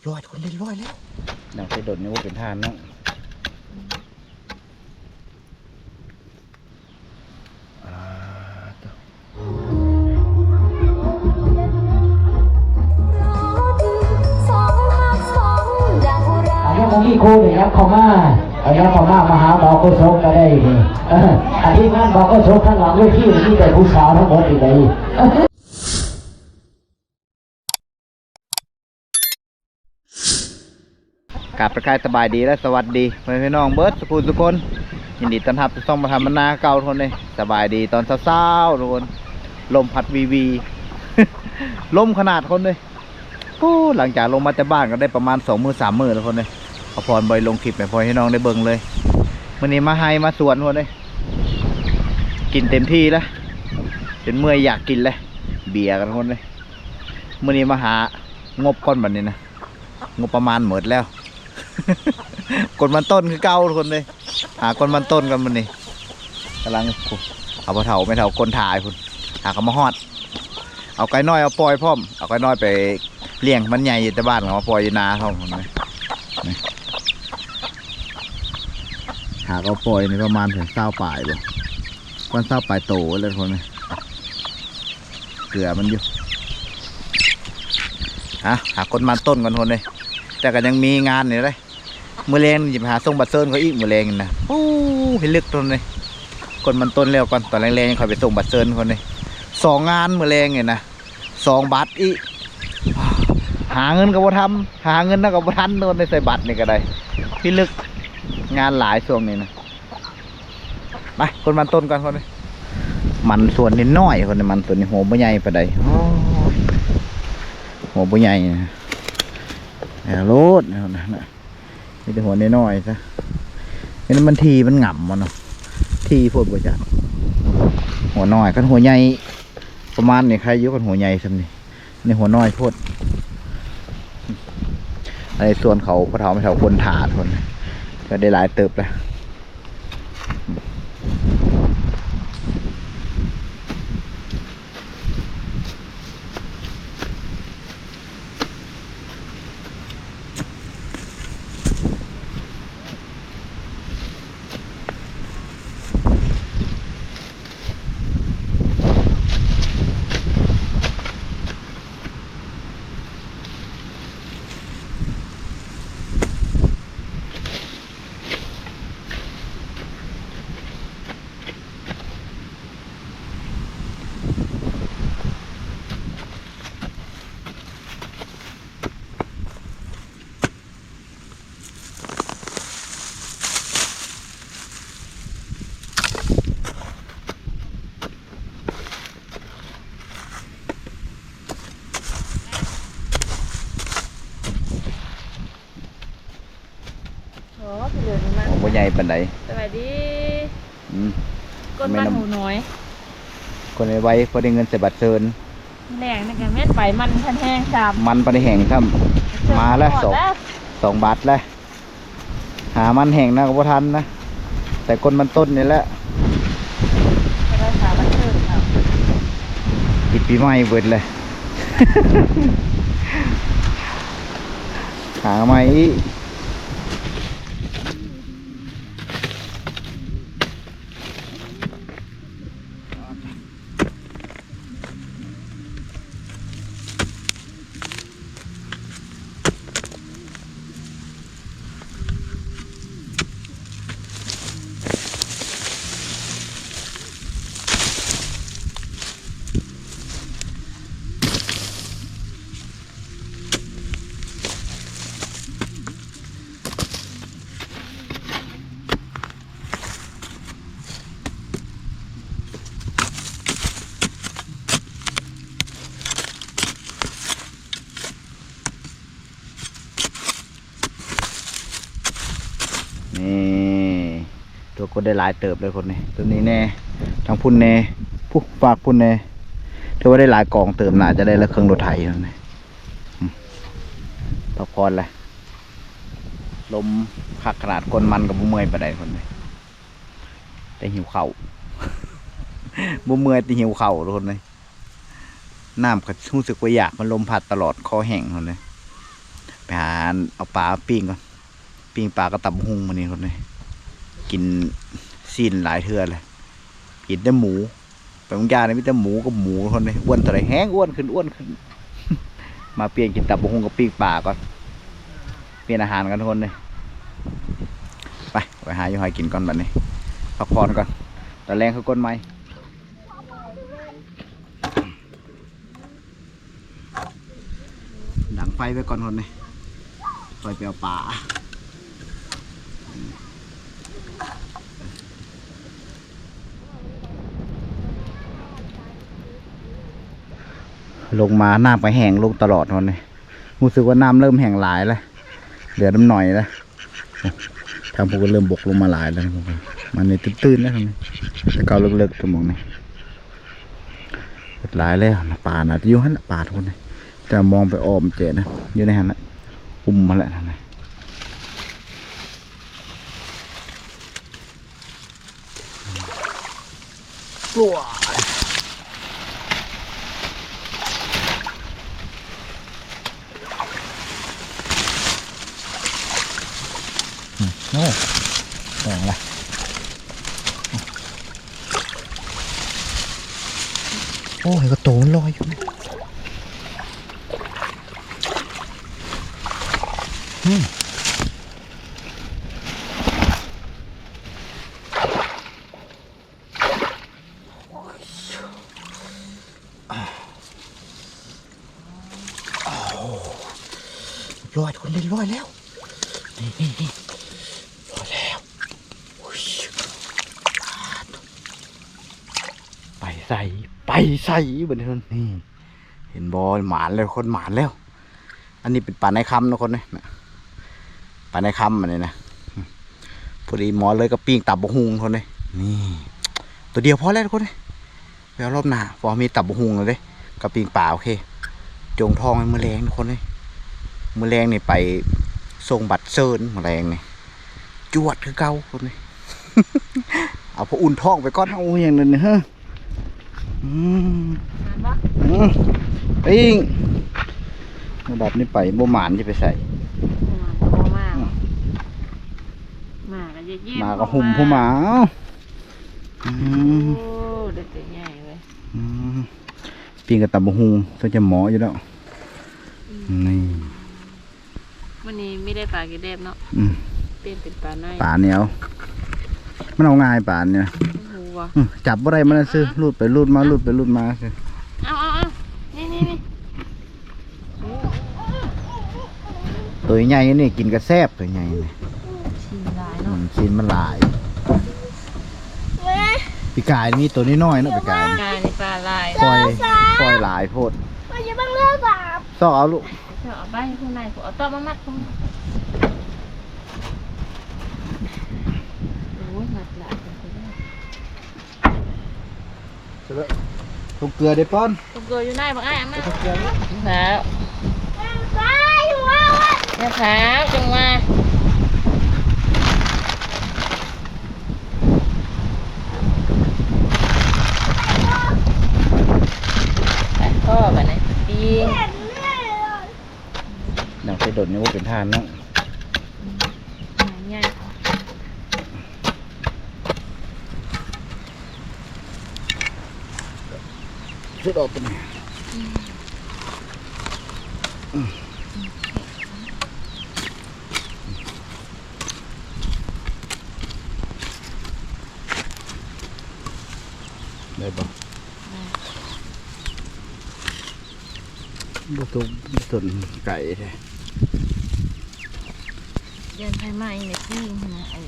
ລອຍ ທຸກຄົນ ເປັນລອຍແລ້ວ. ນັ່ງໃສ່ດົນນີ້ບໍ່ເປັນທ່ານເນາະ. ອ່າ ໂຕ ອັນນີ້ບໍ່ມີຄູເດ້ ຍັບເຂົ້າມາ ເອົາ ຍັບເຂົ້າມາ ມາຫາບ່າວໂກສົກກໍໄດ້ນີ້. ເອີ ອັນທີມງານບ່າວໂກສົກທາງຫຼັງເວທີ ມີແຕ່ຜູ້ສາວທັງໝົດນີ້ໄດ໋. ກາບທັກທາຍສະບາຍດີ ແລະ ສະຫວັດດີພໍ່ແມ່ພີ່ນ້ອງເບິດສູ່ຜູ້ສູ່ຄົນ. ຍິນດີຕ້ອນຮັບສູ່ຊ່ອງມາທຳມານາເກົ່າທຸກຄົນເດ້. ສະບາຍດີຕອນເຊົ້າໆທຸກຄົນ. ລົມພັດວີໆ ລົມຂະໜາດຄົນເດ້. ໂອ້ ຫຼັງຈາກລົງມາແຕ່ບ້ານກໍໄດ້ປະມານສອງມື້ສາມມື້ແລ້ວຄົນເດ້. ອາພອນບໍ່ໄດ້ລົງຄລິບໃຫ້ພໍ່ແມ່ພີ່ນ້ອງໄດ້ເບິ່ງເລີຍ. ມື້ນີ້ມາໄຮ່ມາສວນຄົນເດ້. ກິນເຕັມທີ່ແລ້ວ ຈົນເມື່ອຍຢາກກິນແລ້ວ ເບຍກັນຄົນເດ້. ມື້ນີ້ມາຫາງົບກ່ອນບັດນີ້ນະ. ງົບປະມານໝົດແລ້ວ. ກົນມັນຕົ້ນຄືເກົ່າທຸກຄົນເດ້. ຫາກົນມັນຕົ້ນກັນມື້ນີ້. ກຳລັງ ເອົາພໍ່ເຖົ້າແມ່ເຖົ້າກົນຖ່າຍພຸ້ນ. ຫາກໍມາຮອດ. ເອົາໄກ່ນ້ອຍເອົາປ່ອຍພ້ອມ. ເອົາໄກ່ນ້ອຍໄປລ້ຽງ ມັນໃຫຍ່ຢູ່ແຕ່ບ້ານ ເອົາມາປ່ອຍຢູ່ນາພ້ອມພຸ້ນ. ນີ້ ຫາກໍປ່ອຍນີ້ປະມານເຖິງຊາວປາຍບໍ່? ປະມານຊາວປາຍໂຕແລ້ວທຸກຄົນເອີຍ. ເກືອມັນຢູ່. ຫາ ຫາກົນມັນຕົ້ນກ່ອນທຸກຄົນເອີຍ. ແຕ່ກໍຍັງມີງານຢູ່ເດ້. ມື້ແລງນີ້ຊິໄປຫາສົ່ງບັດເຊີນເຂົາອີກ ມື້ແລງນີ້ນະ. ໂອ້ ພິລຶກໂຕນີ້. ກົນມັນຕົ້ນແລ້ວກ່ອນ ຕອນແລງໆ ຈັ່ງຄ່ອຍໄປສົ່ງບັດເຊີນເຂົານີ້. ສອງງານມື້ແລງນີ້ນະ ສອງບັດອີກ. ຫາເງິນກໍບໍ່ທຳ ຫາເງິນນຳກໍບໍ່ທັນໂຕນີ້ ໃສ່ບັດນີ້ກໍໄດ້. ພິລຶກ ງານຫຼາຍຊ່ວງນີ້ນະ. ໄປ ກົນມັນຕົ້ນກ່ອນຄົນນີ້. ມັນສວນນີ້ນ້ອຍຄົນນີ້ ມັນສວນນີ້ຫົວບໍ່ໃຫຍ່ປານໃດ. ໂອ້ຍ ຫົວບໍ່ໃຫຍ່ນະ. ແລ້ວໂລດ ແນວນັ້ນນະ. ມີແຕ່ຫົວນ້ອຍໆຊະ. ນີ້ມັນທີ່ມັນຫງຳບໍ່ເນາະ. ທີ່ໂພດບໍ່ຈັກ. ຫົວນ້ອຍ ຄັນຫົວໃຫຍ່ປະມານນີ້ໃຄຢູ່ ຄັນຫົວໃຫຍ່ຊ່ຳນີ້. ນີ້ຫົວນ້ອຍໂພດ. ອັນນີ້ສວນເຂົາ ພໍ່ເຖົ້າແມ່ເຖົ້າຄົນຖາດພຸ້ນ ກໍໄດ້ຫຼາຍເຕີບແລ້ວ. ໂອ້ ພີ່ເຫຼືອນີ້ມາ ໂອ້ ບໍ່ໃຫຍ່ປານໃດ. ສະບາຍດີ. ອືມ ກົນມັນຫູນ້ອຍ ຄົນໄວໆ ພໍໄດ້ເງິນໃສ່ບັດເຊີນ. ແລງນີ້ກໍແມ່ນໄປ ມັນພັນແຮງຊ້ຳ ມັນພັນໄດ້ແຮງຊ້ຳ. ມາແລ້ວ ສອງ ສອງບາດແລ້ວ. ຫາມັນແຮງນະກໍບໍ່ທັນນະ ແຕ່ກົນມັນຕົ້ນນີ້ແຫຼະ. ກິນປີໃໝ່ເບິດເລີຍ. ຫາໃໝ່ອີກ. ນີ້ ຕົວະກົນໄດ້ຫຼາຍເຕີບເລີຍຄົນນີ້. ຕົວນີ້ແດ່ ທາງພຸ້ນແດ່ ພຸ້ນຟາກພຸ້ນແດ່. ຖືວ່າໄດ້ຫຼາຍກອງເຕີບ ໜ້າຈະໄດ້ລະເຄິ່ງລົດໄຖນີ້. ອືມ ພັກຜ່ອນແຫຼະ. ລົມຄັກຂະໜາດ ກົນມັນກໍບໍ່ເມື່ອຍປານໃດຄົນນີ້. ແຕ່ຫິວເຂົ້າ ບໍ່ເມື່ອຍ ແຕ່ຫິວເຂົ້າທຸກຄົນເອີຍ. ນ້ຳກໍຮູ້ສຶກວ່າຢາກ ມັນລົມພັດຕະຫຼອດ ຄໍແຫ້ງພຸ້ນເລີຍ. ໄປຫາເອົາປາມາປີ້ງກ່ອນ ປີ້ງປາກັບຕຳບັກຫຸ່ງມື້ນີ້ຄົນເອີຍ ກິນຊີ້ນຫຼາຍເທື່ອແລ້ວ ກິນແຕ່ໝູ ໄປບາງຢ່າງນີ້ມີແຕ່ໝູກັບໝູຄົນເອີຍ ອ້ວນເທົ່າໃດແຮງອ້ວນຂຶ້ນ ອ້ວນຂຶ້ນ ມາປ່ຽນກິນຕຳບັກຫຸ່ງກັບປີ້ງປາກ່ອນ ປ່ຽນອາຫານກ່ອນຄົນເອີຍ ໄປ ໄປຫາຢູ່ຫາກິນກ່ອນບັດນີ້ ພັກຜ່ອນກ່ອນ ຕອນແລງຄ່ອຍກົດໃໝ່. ດັງໄຟໄວ້ກ່ອນຄົນນີ້ ຄ່ອຍໄປເອົາປາ ລົງມານ້ຳກໍແຫ້ງລົງຕະຫຼອດຄົນນີ້ ຮູ້ສຶກວ່ານ້ຳເລີ່ມແຫ້ງຫຼາຍແລ້ວ ເຫຼືອນ້ຳໜ້ອຍແລ້ວ. ທາງພຸ້ນກໍເລີ່ມບົກລົງມາຫຼາຍແລ້ວ ມັນນີ້ຕື້ນໆແລ້ວ ແຕ່ເກົ່າເລິກໆ ຊົ່ວໂມງນີ້ ຫຼາຍແລ້ວ ປາໜ້າຈະຢູ່ຫັ້ນລະ ປາທຸກຄົນ ແຕ່ມອງໄປອ້ອມແຈະນະ ຢູ່ໃນຫັ້ນລະ ອຸ່ມຫັ້ນແຫຼະ ນັ້ນນະ. ໂອ້ ແຕງລະ ໂອ້ຍ ກໍໂຕມັນລອຍຢູ່ ອືມ. ໂອ້ ລອຍ ທຸກຄົນ ລອຍແລ້ວ ນີ້ ນີ້ ນີ້ ລອຍແລ້ວ ໄປໃສ ໄປໃສ ບັດນີ້ ນີ້ ເຫັນບໍ່ ໝານແລ້ວ ຄົນໝານແລ້ວ. ອັນນີ້ເປັນປາໃນຄຳເນາະຄົນເອີຍ ປາໃນຄຳອັນນີ້ນະ ພໍດີເໝາະເລີຍກັບປີ້ງຕຳບັກຫຸ່ງຄົນເອີຍ ນີ້ ໂຕດຽວພໍແລ້ວທຸກຄົນເອີຍ ໄປເອົາລອບໜ້າ ເພາະມີຕຳບັກຫຸ່ງແລ້ວເດ້ ກັບປີ້ງປາ ໂອເຄ ຈົ່ງທ້ອງໃຫ້ມື້ແລງທຸກຄົນເອີຍ ມື້ແລງນີ້ໄປສົ່ງບັດເຊີນ ມື້ແລງນີ້ ຈວດຄືເກົ່າຄົນເອີຍ ເອົາພໍອຸ່ນທ້ອງໄປກ່ອນ ໂອ້ຍ ຫຍັງນັ້ນເຮີ ອືມ ໝານບໍ່? ອືມ ປີ້ງ ລະດັບນີ້ໄປບໍ່ໝານຊິໄປໃສ ໝານກໍບໍ່ມາ ອືມ ໝາກໍເຢັບໆ ໝາກໍຫຸ່ມຜູ້ໝາ ອືມ ໂອ້ ໄດ້ແຕ່ໃຫຍ່ເວີຍ ອືມ ປີ້ງກັບຕຳບັກຫຸ່ງ ເຊິ່ງຈະເໝາະຢູ່ແລ້ວ ອືມ ນີ້. ມື້ນີ້ມີແຕ່ປາກິນແດບເນາະ ອືມ ປ່ຽນເປັນປາໃນ ປາແນວ ມັນເອົາງ່າຍປານີ້ນະ ອືມ ຈັບບໍ່ໄດ້ ມັນຊື່ ອ່າ ລູດໄປລູດມາ ອ່າ ລູດໄປລູດມາຊື່ ເອົາ ເອົາ ເອົາ ນີ້ ນີ້ ນີ້ ໂຕໃຫຍ່ນີ້ກິນກໍແຊບ ໂຕໃຫຍ່ນີ້ ຊີ້ນຫຼາຍເນາະ ອືມ ຊີ້ນມັນຫຼາຍ ປີກາຍມີໂຕນ້ອຍໆເນາະ ປີກາຍ ປີກາຍນີ້ປາຫຼາຍ ປ່ອຍ ປ່ອຍຫຼາຍໂພດ ຊອກເອົາລູກ ເອົາໄປຜູ້ໃດ ເອົາຕອກມາມັດ ໂອ້ຍ ມັດຫຼາຍ ຖົງເກືອເດ້ປອນ ຖົງເກືອຢູ່ໃນບັກອ້າຍ ອັນນັ້ນ ຖົງເກືອ ແລ້ວ ແມ່ຂາວ ຈັ່ງວ່າ ໄປພໍ້ບັດນີ້ ປີ້ງ ນັ່ງໃສ່ດົນນີ້ບໍ່ເປັນທ່ານເນາະ ອືມ ໃຫຍ່ ສຸດອອກຕົວນີ້ ອືມ ອືມ ໄດ້ບໍ່? ໄດ້ ບໍ່ຕົກ ບໍ່ຕົນໄກແທ້ ຢ້ານໄຟໄໝ້ແມ່ປີ້ງຫັ້ນນະ ເອີ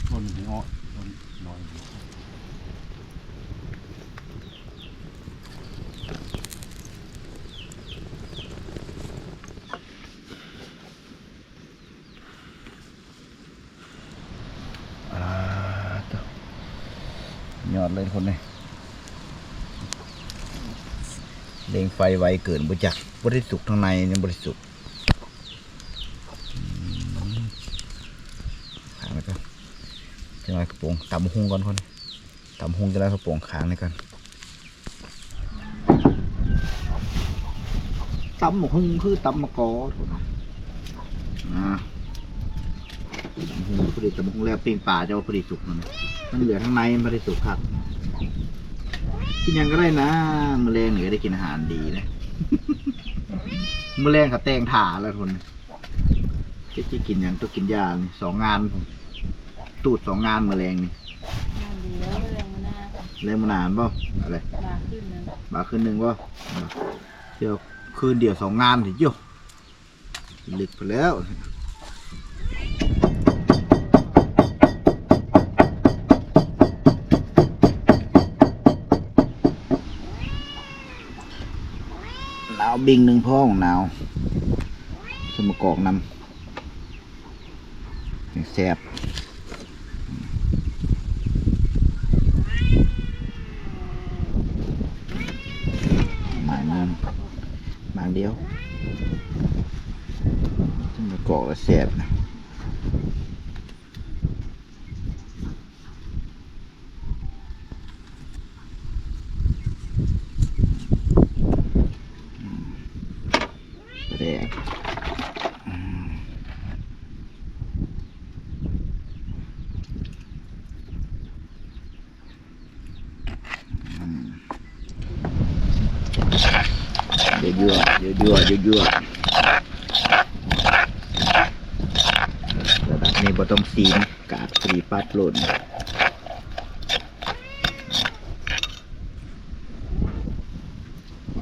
ຕົ້ນເງາະ ຕົ້ນນ້ອຍ. ອ່າ ໂຕ ຍອດເລີຍຄົນນີ້ ເລັ່ງໄຟໄວເກີນ ບໍ່ຈັກ ບໍ່ໄດ້ສຸກ ທາງໃນຍັງບໍ່ໄດ້ສຸກ ອືມ ຂ້າງນີ້ກໍ ຈັກໜ້ອຍກໍປົງ ຕຳບັກຫຸ່ງກ່ອນຄົນ ຕຳບັກຫຸ່ງ ຈັກໜ້ອຍກໍປົງຂ້າງນີ້ກ່ອນ. ຕຳບັກຫຸ່ງຄືຕຳໝາກກໍພຸ້ນນະ. ອ່າ ຕຳບັກຫຸ່ງ ພໍດີຕຳບັກຫຸ່ງແລ້ວ ປີ້ງປາເຈົ້າພໍດີສຸກ ມັນ ມັນເຫຼືອທາງໃນ ມັນບໍ່ໄດ້ສຸກຄັກ. ກິນຫຍັງກໍໄດ້ນະ ມື້ແລງນີ້ກໍໄດ້ກິນອາຫານດີເດ້. ມື້ແລງກໍແຕ່ງຖ້າແລ້ວທຸກຄົນ. ຊິ ຊິກິນຫຍັງ? ຕ້ອງກິນຢານີ້ ສອງງານພຸ້ນ ຕູດສອງງານມື້ແລງນີ້. ງານດຽວ ແລງມື້ໜ້າ ແລງມື້ໜ້າຫັ້ນບໍ່? ເອົາເລີຍ ບາຄືນໜຶ່ງ ບາຄືນໜຶ່ງບໍ່? ດຽວຄືນດຽວສອງງານຊິຢູ່ ລຶກໄປແລ້ວ. ໜາວ ບິ່ງໜຶ່ງພໍ ໜາວ ໃສ່ໝາກກອກນຳ ຈັ່ງແຊບ. ໝາກໜຶ່ງ ໝາກດຽວ ໃສ່ໝາກກອກແລ້ວແຊບ. ປາແດກ ອືມ ອືມ ຍົວໆ ຍົວໆ ຍົວໆ. ລະດັບນີ້ບໍ່ຕ້ອງຊີມ ກາດພໍດີປັດໂລດ. ໄປ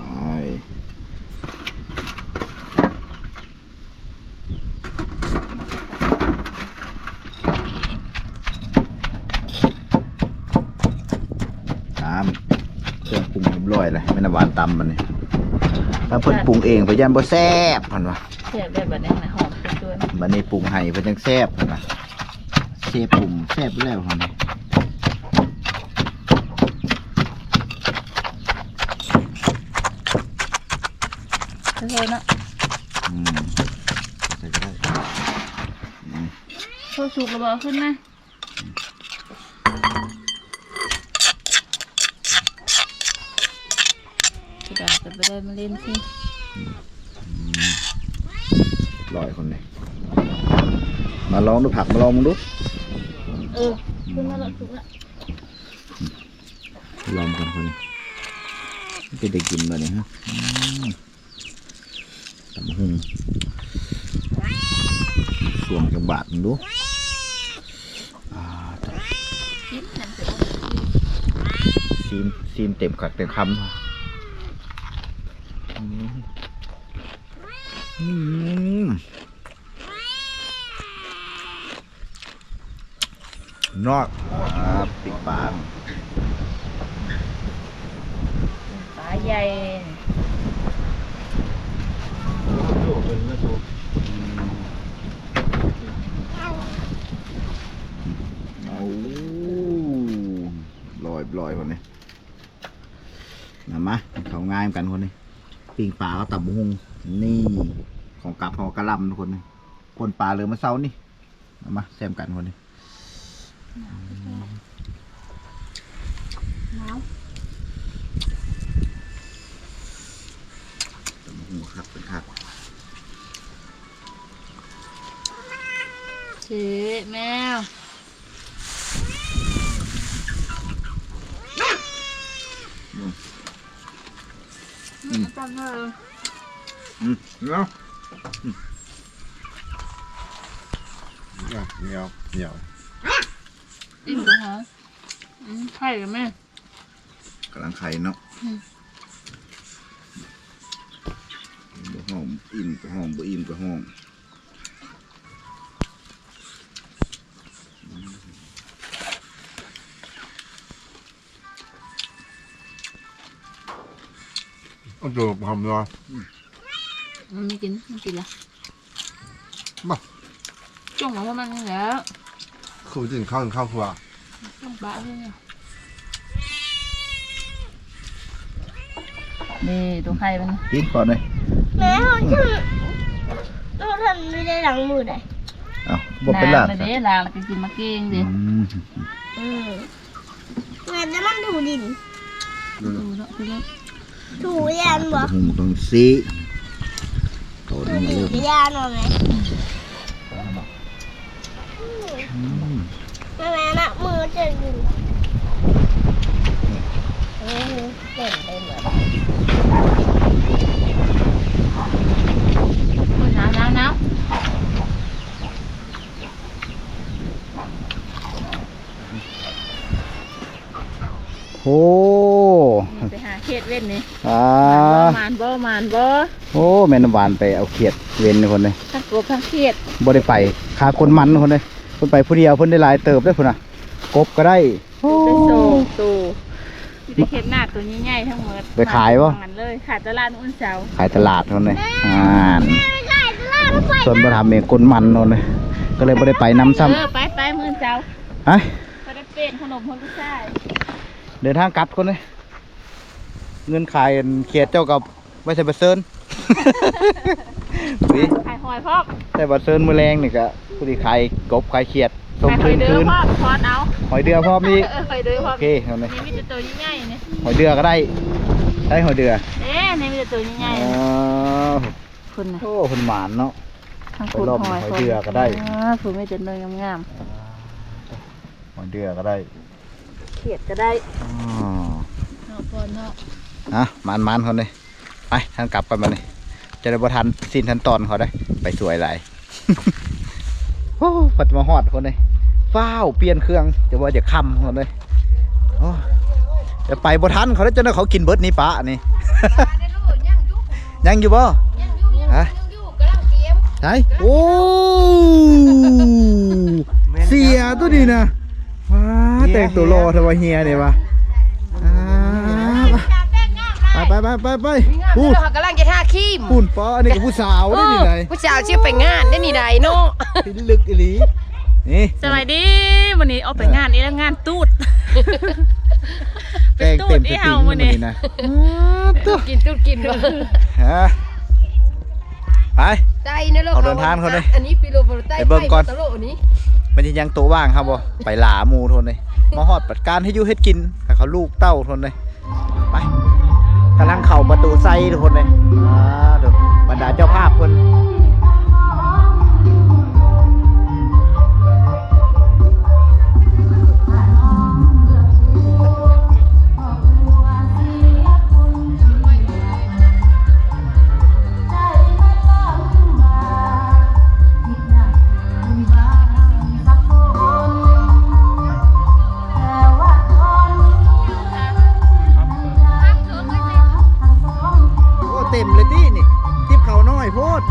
ຕາມເຄື່ອງປຸງຮຽບຮ້ອຍແລ້ວ ແມ່ນຫວານຕຳບັດນີ້. ຖ້າເພິ່ນປຸງເອງ ເພິ່ນຢ້ານບໍ່ແຊບ ເພິ່ນວ່າ. ແຊບແລ້ວບັດນີ້ນະ ຫອມໄປຊວນ ບັດນີ້ປຸງໃຫ້ເພິ່ນຈັ່ງແຊບ ເພິ່ນວ່າ. ເຊປຸງແຊບແລ້ວຫັ້ນ ເອີເນາະ. ອືມ ໃສ່ກໍໄດ້ ອືມ ໂຊສຸກແລ້ວບໍ່? ເອົາຂຶ້ນມາ. ຊິດຳກໍບໍ່ໄດ້ມາຫຼິ້ນຊິ. ອືມ ອືມ ຮ້ອຍຄົນນີ້ ມາລອງດູຜັກ ມາລອງເບິ່ງດູ. ເອີ ອືມ ຂຶ້ນມາແລ້ວ ສຸກແລ້ວ ລອງກ່ອນຄົນນີ້ ເປັນໄດ້ກິນບໍ່ນີ້ຮະ? ອືມ ຕຳບັກຫຸ່ງ ສວງຈັກບາດເບິ່ງດູ. ອ່າ ຊີມ ຊີມເຕັມຄັກເຕັມຄຳ. ອືມ ອືມ ຍອດ ອ່າ ປີ້ງປາ ປາໃຫຍ່ ເອົາ ລອຍໆ ຄົນນີ້ ນຳມາ ເຂົ້າງາຍນຳກັນຄົນນີ້ ປີ້ງປາກັບຕຳບັກຫຸ່ງ ນີ້ ຂອງກັບເຮົາກະລຳທຸກຄົນ ປົ່ນປາເລີຍມື້ເຊົ້ານີ້. ເອົາມາແຊມກັນຄົນນີ້ ໜາວ ຕຳບັກຫຸ່ງຄັກເປັນຄັກ ເຊແມວ ອືມ ອືມ ຕຳເລີຍ ອືມ ເນາະ ອືມ ອ່ະ ໜຽວ ໜຽວ ອີ່ມບໍ່ຫອມ ອືມ ໄຂ່ກໍແມ່ນ ກຳລັງໄຂ່ເນາະ ອືມ ບໍ່ຫອມ ອີ່ມກໍຫອມ ບໍ່ອີ່ມກໍຫອມ. ເອົາໂຕຫອມເນາະ ມັນບໍ່ກິນ ມັນກິນລະ ມາ ຈົ່ງເອົາພວກມັນນີ້ແຫຼະ ຄືກິນເຂົ້າ ກິນເຂົ້າຄົວ ຈ້ອງປະເລີຍ. ນີ້ໂຕໄຂ່ມັນ ກິນກ່ອນເລີຍ ແມ່ ເຮົາ ເຮົາທັນໄດ້ລ້າງມືໄດ໋. ເອົ້າ ບໍ່ໄປລ້າງ ລ້າງແລ້ວເດ້ ລ້າງແລ້ວກໍກິນມາເກັ່ງເດ້ ອືມ ອືມ ແມ່ນແຕ່ມັນຖູດິນ ຖູເນາະ ຖູເນາະ ຖູຢ້ານບໍ່ ຫຸ່ງຕ້ອງຊີ້ ໂຕນີ້ມາເລີ່ມ ຢາໜ່ອຍແມ່ ອືມ ແມ່ນະ ມືຈະຢູ່ ເອີ ເຕັມໄປໝົດ ໜາວໆໆ. ໂອ້ ນີ້ໄປຫາຂຽດເວັນນີ້ ອ່າ ໝານບໍ່ ໝານບໍ່ ໝານບໍ່? ໂອ້ ແມ່ນ້ຳຫວານໄປເອົາຂຽດເວັນຄົນເດ້ ທັງກົບທັງຂຽດ ບໍ່ໄດ້ໄປ ຄາຄົນໝັນຄົນເດ້ ເພິ່ນໄປຜູ້ດຽວ ເພິ່ນໄດ້ຫຼາຍເຕີບເດ້ພຸ້ນນະ ກົບກໍໄດ້ ໂອ້ ໄດ້ສອງໂຕ ຊິໄດ້ເຮັດໜ້າໂຕໃຫຍ່ໆທັງໝົດ ໄປຂາຍບໍ່? ໝານເລີຍ ຂາຍຕະຫຼາດມື້ເຊົ້າ ຂາຍຕະຫຼາດຄົນເດ້ ອ່າ ສ່ວນບໍ່ທຳເອງກົນໝັນຄົນເດ້ ກໍເລີຍບໍ່ໄດ້ໄປນຳຊ້ຳ ເອີ ໄປໆ ມື້ເຊົ້າ ໄປ ໄປ ເປັນຂະໜົມຂອງລູກຊາຍ ເດີນທາງກັບຄົນເດ້ ເງິນຂາຍຂຽດເຈົ້າກໍໄວ້ໃສ່ບັດເຊີນ ນີ້ ຂາຍຫອຍພ້ອມ ໃສ່ບັດເຊີນມື້ແລງນີ້ກໍຜູ້ທີ່ຂາຍກົບຂາຍຂຽດ ສົ່ງຄືນ ຂາຍຫອຍເດືອພ້ອມ ທອນເອົາ ຫອຍເດືອພ້ອມນີ້ ເອີ ຫອຍເດືອພ້ອມ ໂອເຄ ເອົານີ້ ນີ້ມີແຕ່ໂຕໃຫຍ່ໆນີ້ ຫອຍເດືອກໍໄດ້ ໃຊ້ຫອຍເດືອ ເອີ ນີ້ມີແຕ່ໂຕໃຫຍ່ໆ ອໍ ພຸ້ນນະ ໂອ້ ເພິ່ນໝານເນາະ ທັງ ໄປລອບຫອຍ ຫອຍເດືອກໍໄດ້ ອ່າ ພຸ້ນມີແຕ່ໜ່ວຍງາມໆ ຫອຍເດືອກໍໄດ້ ຂຽດກໍໄດ້ ອໍ ເນາະ ເນາະ ອ່ະ ໝານໆ ຄົນເດ້ ໄປ ທາງກັບໄປບັດນີ້ ຈະໄດ້ບໍ່ທັນຊິນທັນຕອນເຂົາເດ້ ໄປສວຍຫຼາຍ ໂອ້ ພັດມາຮອດຄົນເດ້ ຟ້າວປ່ຽນເຄື່ອງ ຈະວ່າຈະຄ່ຳຄົນເດ້ ໂອ້ ຈະໄປບໍ່ທັນເຂົາເດ້ ຈັ່ງໃດເຂົາກິນເບິດນີ້ປະນີ້ ຍັງຢູ່ບໍ່? ຮະ? ໃສ? ໂອ້ ເສຍຕົວນີ້ນະ ວ້າ ແຕ່ງຕົວຫຼໍ່ແທ້ວ່າເຮຍນີ້ວ່າ ອ່າ ໄປໆໆໆ ພຸ້ນ ເຂົາກຳລັງຈະທາຄຣີມ ພຸ້ນ ປ້າ ອັນນີ້ກໍຜູ້ສາວເດ້ນີ້ໃດ ຜູ້ສາວຊິໄປງານເດ້ນີ້ໃດເນາະ ພິລຶກອີ່ຫຼີ ນີ້ ສະບາຍດີ ມື້ນີ້ອອກໄປງານອີກແລ້ວ ງານຕູດ ແຕ່ງເຕັມສະຕິງມື້ນີ້ນະ ຕູດກິນ ຕູດກິນບໍ່ ຮະ ໄປ ໄຕໃນໂລກ ເຮົາເດີນທາງກ່ອນເດ້ ອັນນີ້ປີໂລໂບໄຕ ໄປເບິ່ງກ່ອນ ໄປຕະໂລນີ້ ມັນຍັງຍັງໂຕະວ່າງເຮົາບໍ່ ໄປຫຼາໝູ່ໂທນເດ້ ມາຮອດບັດການເຮັດຢູ່ເຮັດກິນ ໃຫ້ເຂົາລູກເຕົ້າໂທນເດ້ ໄປ ກຳລັງເຂົ້າປະຕູໄຊໂທນເດ້ ອ່າ ດູ ບັນດາເຈົ້າພາບເພິ່ນ ໂອ້ ເຕັມເລີຍຕິນີ້ ຕິບເຂົ້ານ້ອຍໂພດ.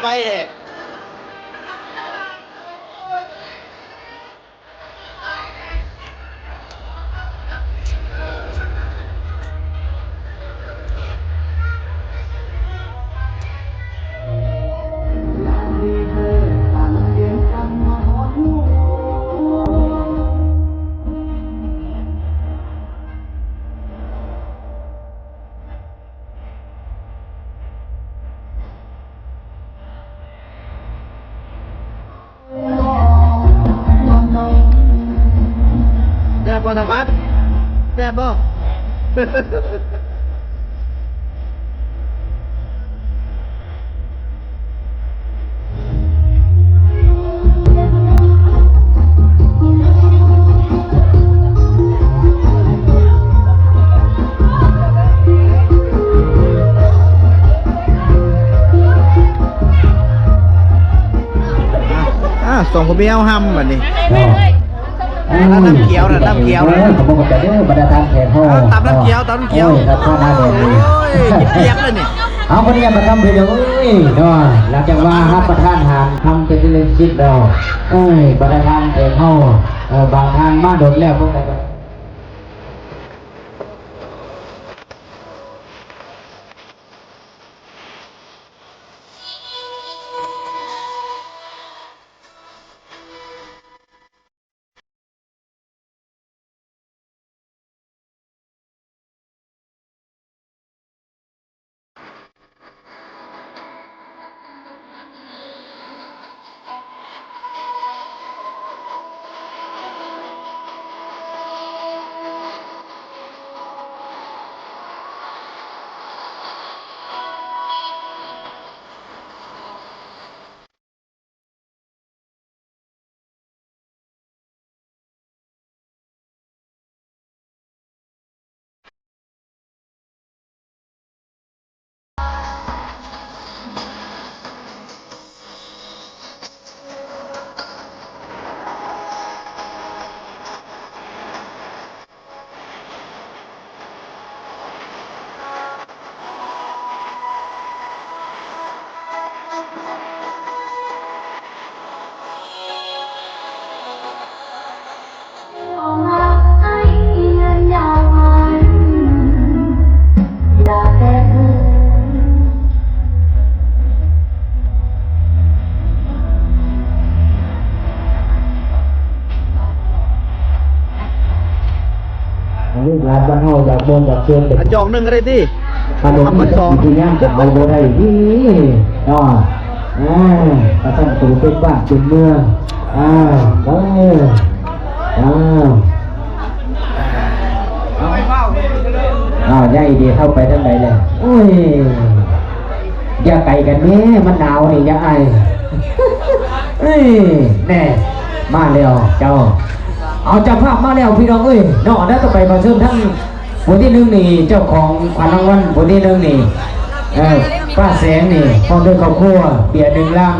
ໄປແລ້ວ. ແຊບບໍ່ ທາງບ້ານ ແຊບບໍ່? ອ່າ ສອງຜົວເມຍເຮົາຮ່ຳບັດນີ້. ເອີ ນ້ຳຂຽວນະ ນ້ຳຂຽວນະ. ເອີ ຂອບຄຸນຂອບໃຈເດີ ບັນດາທ່ານແຂກເຮົາ. ຕຳນ້ຳຂຽວ ຕຳນ້ຳຂຽວ. ໂອ້ຍ ຄັກຂະໜາດນີ້. ໂອ້ຍ ເກັບໆເລີຍນີ້. ເອົາ ຂໍອະນຸຍາດປະຄຳເພິ່ນເດີ ເອີຍ ເນາະ. ຫຼັງຈາກວ່າຮັບປະທານອາຫານຄ່ຳເປັນທີ່ເລີຍຊິດແລ້ວ ເອີຍ ບັນດາທ່ານແຂກເຮົາ ເອີ ບາງທ່ານມາດົນແລ້ວ ພວກໃດກໍ ລູກຫຼານບ້ານເຮົາຢາກມ່ວນຢາກຊື່ນ ອັນຈອກໜຶ່ງກໍໄດ້ຕິ ຂະໜົມນີ້ກໍຊິພະຍາຍາມຈະເອົາບໍ່ໄດ້ເດເນາະ. ອ່າ ປະຊາຊົນເປັນບ້ານເປັນເມືອງ. ອ້າວ ເອີ ອ້າວ ອ້າວ ຍາຍເດເຂົ້າໄປທາງໃດແລ້ວ? ໂອ້ຍ ຢ່າໄກກັນແມ້ ມັນໜາວນີ້ ຢ່າອາຍ. ເອີຍ ແນ່ ມາແລ້ວເຈົ້າ. ເອົາ ເຈົ້າພາບມາແລ້ວພີ່ນ້ອງເອີຍເນາະ. ແລ້ວຕໍ່ໄປຂໍເຊີນທາງຜູ້ທີໜຶ່ງນີ້ ເຈົ້າຂອງຂວັນລາງວັນຜູ້ທີໜຶ່ງນີ້ ເອີ ປ້າແສງນີ້ ພ້ອມດ້ວຍຄອບຄົວ ເບຍໜຶ່ງລັງ.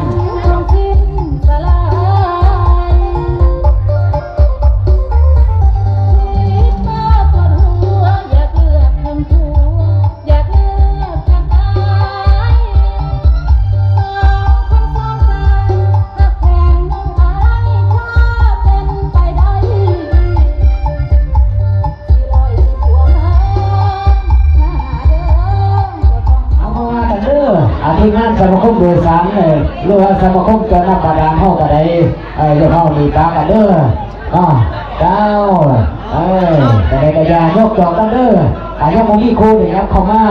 ເອົາມາວ່າກັນເດີ ອາ ທີມງານສະມາຄົມໂດຍສານ ເອີ ຫຼືວ່າສະມາຄົມເຈົ້ານ້ຳບາດານເຮົາກໍໄດ້ ເອີ ຢ່າເວົ້າໜີຕາກັນເດີ. ອ້າວ ເຈົ້າ ເອີ ຈັ່ງໃດກໍຢ່າຍົກຈອກກັນເດີ. ອາ ຍັງບໍ່ມີຄູ່ນີ້ ຍັບເຂົ້າມາ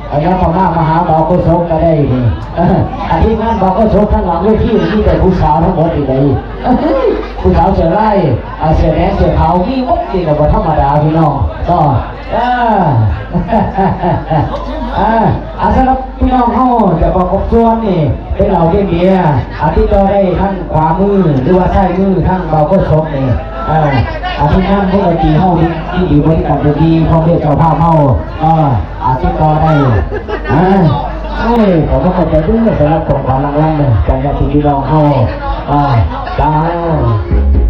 ເອີ ຍັບເຂົ້າມາ ມາຫາບ່າວໂຄສົກກໍໄດ້ນີ້. ເອີ ອາ ທີມງານບ່າວໂຄສົກທາງຫຼັງເວທີນີ້ ມີແຕ່ຜູ້ສາວທັງໝົດນີ້ໃດ໋. ຜູ້ສາວເສື້ອລາຍ ອາ ເສື້ອແດງ ເສື້ອຂາວ ມີໝົດນີ້ ກໍບໍ່ທຳມະດາພີ່ນ້ອງເນາະ. ເອີ ອາ ອາ ສຳລັບພີ່ນ້ອງເຮົາຈະປະກອບສ່ວນນີ້ ເປັນເຫຼົ້າເປັນເບຍ ອາ ຕິດຕໍ່ໄດ້ທາງຂວາມືຫຼືວ່າຊ້າຍມືທາງບ່າວໂຄສົກນີ້. ເອີ ອາ ທີມງານວົງດົນຕີເຮົາທີ່ ທີ່ດີບໍລິການເປັນດີ ພ້ອມດ້ວຍເຈົ້າພາບເຮົາ ເອີ ອາ ຕິດຕໍ່ໄດ້. ອາ ໂອ້ຍ ຂໍຂອບໃຈເດີ ສຳລັບຂອງຂວັນລາງວັນຈາກຍາດຕິພີ່ນ້ອງເຮົາ. ອາ ເຈົ້າ.